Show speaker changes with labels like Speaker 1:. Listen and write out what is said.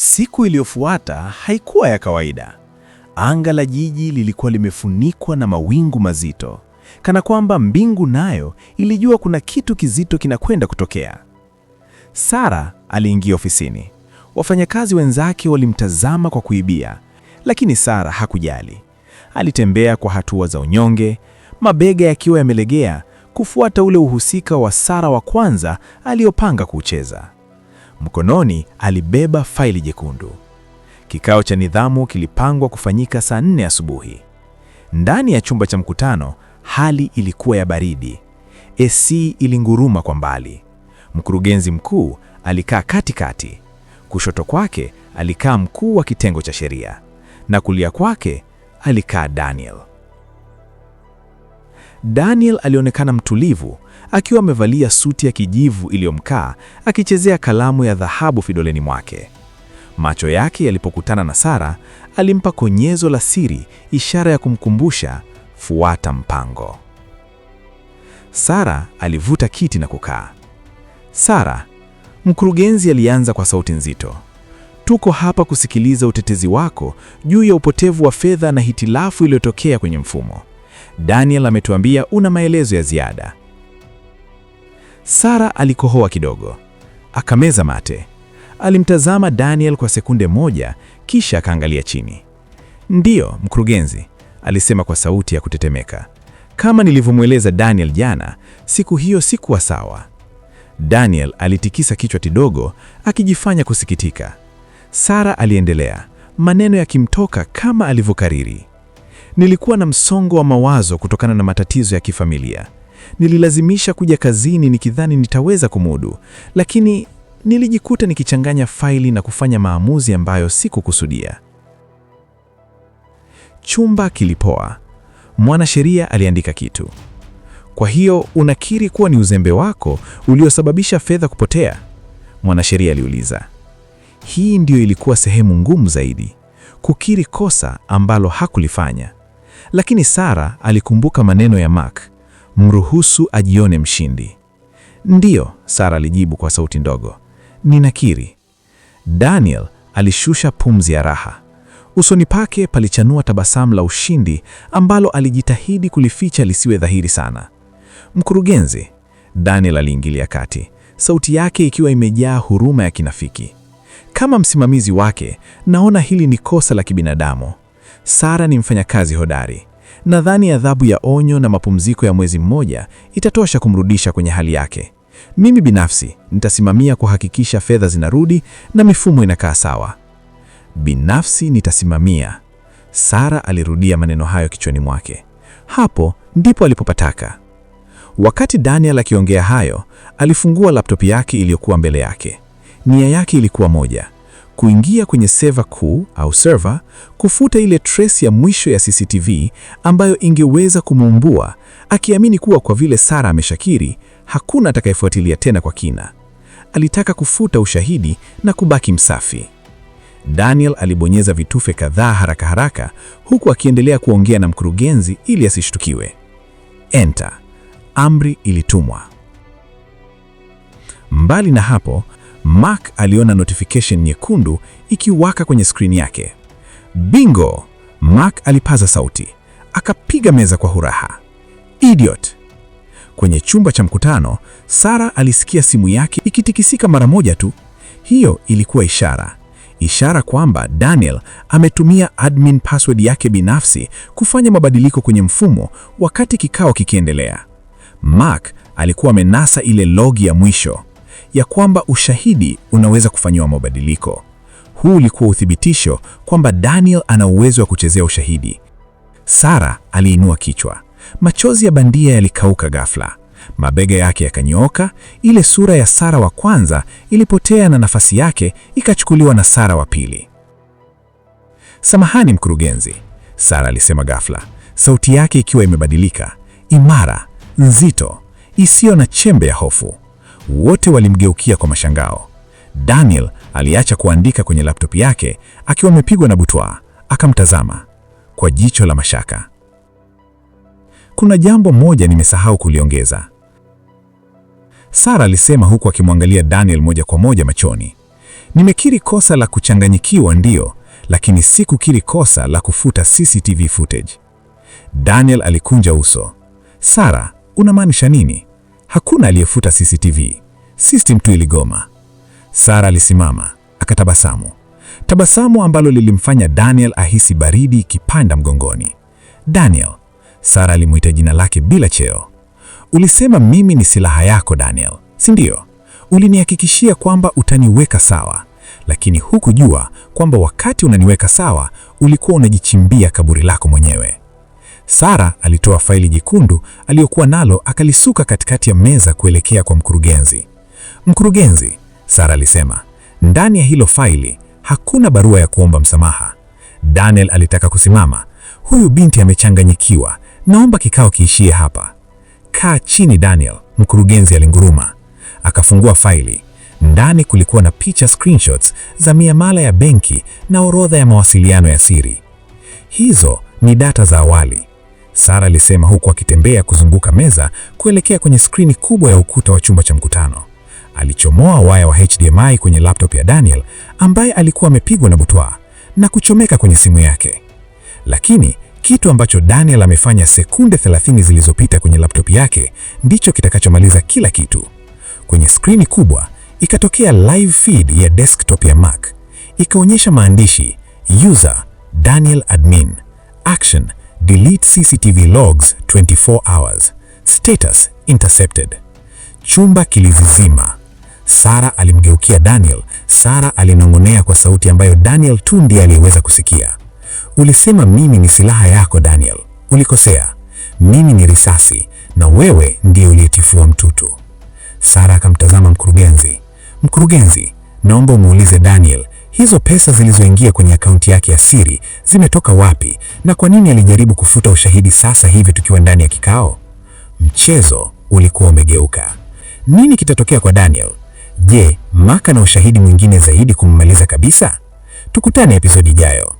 Speaker 1: Siku iliyofuata haikuwa ya kawaida. Anga la jiji lilikuwa limefunikwa na mawingu mazito, kana kwamba mbingu nayo ilijua kuna kitu kizito kinakwenda kutokea. Sara aliingia ofisini. Wafanyakazi wenzake walimtazama kwa kuibia, lakini Sara hakujali. Alitembea kwa hatua za unyonge, mabega yakiwa yamelegea, kufuata ule uhusika wa Sara wa kwanza aliyopanga kuucheza. Mkononi alibeba faili jekundu. Kikao cha nidhamu kilipangwa kufanyika saa 4 asubuhi. Ndani ya chumba cha mkutano, hali ilikuwa ya baridi. AC ilinguruma kwa mbali. Mkurugenzi mkuu alikaa katikati. Kushoto kwake alikaa mkuu wa kitengo cha sheria na kulia kwake alikaa Daniel. Daniel alionekana mtulivu akiwa amevalia suti ya kijivu iliyomkaa, akichezea kalamu ya dhahabu vidoleni mwake. Macho yake yalipokutana na Sara, alimpa konyezo la siri, ishara ya kumkumbusha fuata mpango. Sara alivuta kiti na kukaa. "Sara," mkurugenzi alianza kwa sauti nzito, "tuko hapa kusikiliza utetezi wako juu ya upotevu wa fedha na hitilafu iliyotokea kwenye mfumo. Daniel ametuambia una maelezo ya ziada." Sara alikohoa kidogo, akameza mate. Alimtazama Daniel kwa sekunde moja, kisha akaangalia chini. "Ndiyo, mkurugenzi," alisema kwa sauti ya kutetemeka. "Kama nilivyomweleza Daniel jana, siku hiyo sikuwa sawa." Daniel alitikisa kichwa kidogo, akijifanya kusikitika. Sara aliendelea, maneno yakimtoka kama alivyokariri. "Nilikuwa na msongo wa mawazo kutokana na matatizo ya kifamilia. Nililazimisha kuja kazini nikidhani nitaweza kumudu, lakini nilijikuta nikichanganya faili na kufanya maamuzi ambayo sikukusudia." Chumba kilipoa. Mwanasheria aliandika kitu. "Kwa hiyo unakiri kuwa ni uzembe wako uliosababisha fedha kupotea?" Mwanasheria aliuliza. Hii ndiyo ilikuwa sehemu ngumu zaidi, kukiri kosa ambalo hakulifanya. Lakini Sara alikumbuka maneno ya Mark, mruhusu ajione mshindi. "Ndiyo," Sara alijibu kwa sauti ndogo, "ninakiri." Daniel alishusha pumzi ya raha. Usoni pake palichanua tabasamu la ushindi ambalo alijitahidi kulificha lisiwe dhahiri sana. "Mkurugenzi," Daniel aliingilia kati, sauti yake ikiwa imejaa huruma ya kinafiki. "Kama msimamizi wake, naona hili ni kosa la kibinadamu. Sara ni mfanyakazi hodari. Nadhani adhabu ya onyo na mapumziko ya mwezi mmoja itatosha kumrudisha kwenye hali yake. Mimi binafsi nitasimamia kuhakikisha fedha zinarudi na mifumo inakaa sawa." "Binafsi nitasimamia." Sara alirudia maneno hayo kichwani mwake. Hapo ndipo alipopataka. Wakati Daniel akiongea hayo, alifungua laptop yake iliyokuwa mbele yake. Nia yake ilikuwa moja: kuingia kwenye seva kuu au server, kufuta ile trace ya mwisho ya CCTV ambayo ingeweza kumuumbua, akiamini kuwa kwa vile Sara ameshakiri, hakuna atakayefuatilia tena kwa kina. Alitaka kufuta ushahidi na kubaki msafi. Daniel alibonyeza vitufe kadhaa haraka haraka, huku akiendelea kuongea na mkurugenzi ili asishtukiwe. Enter. Amri ilitumwa. Mbali na hapo, Mark aliona notification nyekundu ikiwaka kwenye skrini yake. "Bingo!" Mark alipaza sauti, akapiga meza kwa furaha. "Idiot!" Kwenye chumba cha mkutano, Sara alisikia simu yake ikitikisika mara moja tu. Hiyo ilikuwa ishara. Ishara kwamba Daniel ametumia admin password yake binafsi kufanya mabadiliko kwenye mfumo wakati kikao kikiendelea. Mark alikuwa amenasa ile log ya mwisho ya kwamba ushahidi unaweza kufanyiwa mabadiliko. Huu ulikuwa uthibitisho kwamba Daniel ana uwezo wa kuchezea ushahidi. Sara aliinua kichwa. Machozi ya bandia yalikauka ghafla. Mabega yake yakanyooka. Ile sura ya Sara wa kwanza ilipotea na nafasi yake ikachukuliwa na Sara wa pili. "Samahani mkurugenzi," Sara alisema ghafla, sauti yake ikiwa imebadilika, imara, nzito, isiyo na chembe ya hofu. Wote walimgeukia kwa mashangao. Daniel aliacha kuandika kwenye laptop yake akiwa amepigwa na butwaa, akamtazama kwa jicho la mashaka. "Kuna jambo moja nimesahau kuliongeza," Sara alisema huku akimwangalia Daniel moja kwa moja machoni. Nimekiri kosa la kuchanganyikiwa, ndiyo, lakini si kukiri kosa la kufuta CCTV footage. Daniel alikunja uso. Sara, unamaanisha nini? Hakuna aliyefuta CCTV. System tu iligoma. Sara alisimama, akatabasamu. Tabasamu ambalo lilimfanya Daniel ahisi baridi ikipanda mgongoni. Daniel, Sara alimuita jina lake bila cheo. Ulisema mimi ni silaha yako Daniel, si ndio? Ulinihakikishia kwamba utaniweka sawa, lakini hukujua kwamba wakati unaniweka sawa ulikuwa unajichimbia kaburi lako mwenyewe. Sara alitoa faili jekundu aliyokuwa nalo akalisuka katikati ya meza kuelekea kwa mkurugenzi. Mkurugenzi, Sara alisema, ndani ya hilo faili hakuna barua ya kuomba msamaha. Daniel alitaka kusimama. Huyu binti amechanganyikiwa, naomba kikao kiishie hapa. Kaa chini Daniel, mkurugenzi alinguruma. Akafungua faili. Ndani kulikuwa na picha, screenshots za miamala ya benki na orodha ya mawasiliano ya siri. Hizo ni data za awali, Sara alisema huku akitembea kuzunguka meza kuelekea kwenye skrini kubwa ya ukuta wa chumba cha mkutano. Alichomoa waya wa HDMI kwenye laptop ya Daniel ambaye alikuwa amepigwa na butwaa na kuchomeka kwenye simu yake. Lakini kitu ambacho Daniel amefanya sekunde 30 zilizopita kwenye laptop yake ndicho kitakachomaliza kila kitu. Kwenye skrini kubwa ikatokea live feed ya desktop ya Mac, ikaonyesha maandishi user Daniel admin, action delete CCTV logs 24 hours, status intercepted. Chumba kilizizima. Sara alimgeukia Daniel. Sara alinong'onea kwa sauti ambayo Daniel tu ndiye aliyeweza kusikia. Ulisema mimi ni silaha yako Daniel. Ulikosea. Mimi ni risasi na wewe ndiye uliyetifua mtutu. Sara akamtazama mkurugenzi. Mkurugenzi, naomba umuulize Daniel, hizo pesa zilizoingia kwenye akaunti yake ya siri zimetoka wapi na kwa nini alijaribu kufuta ushahidi sasa hivi tukiwa ndani ya kikao? Mchezo ulikuwa umegeuka. Nini kitatokea kwa Daniel? Je, Mark ana ushahidi mwingine zaidi kummaliza kabisa? Tukutane episodi ijayo.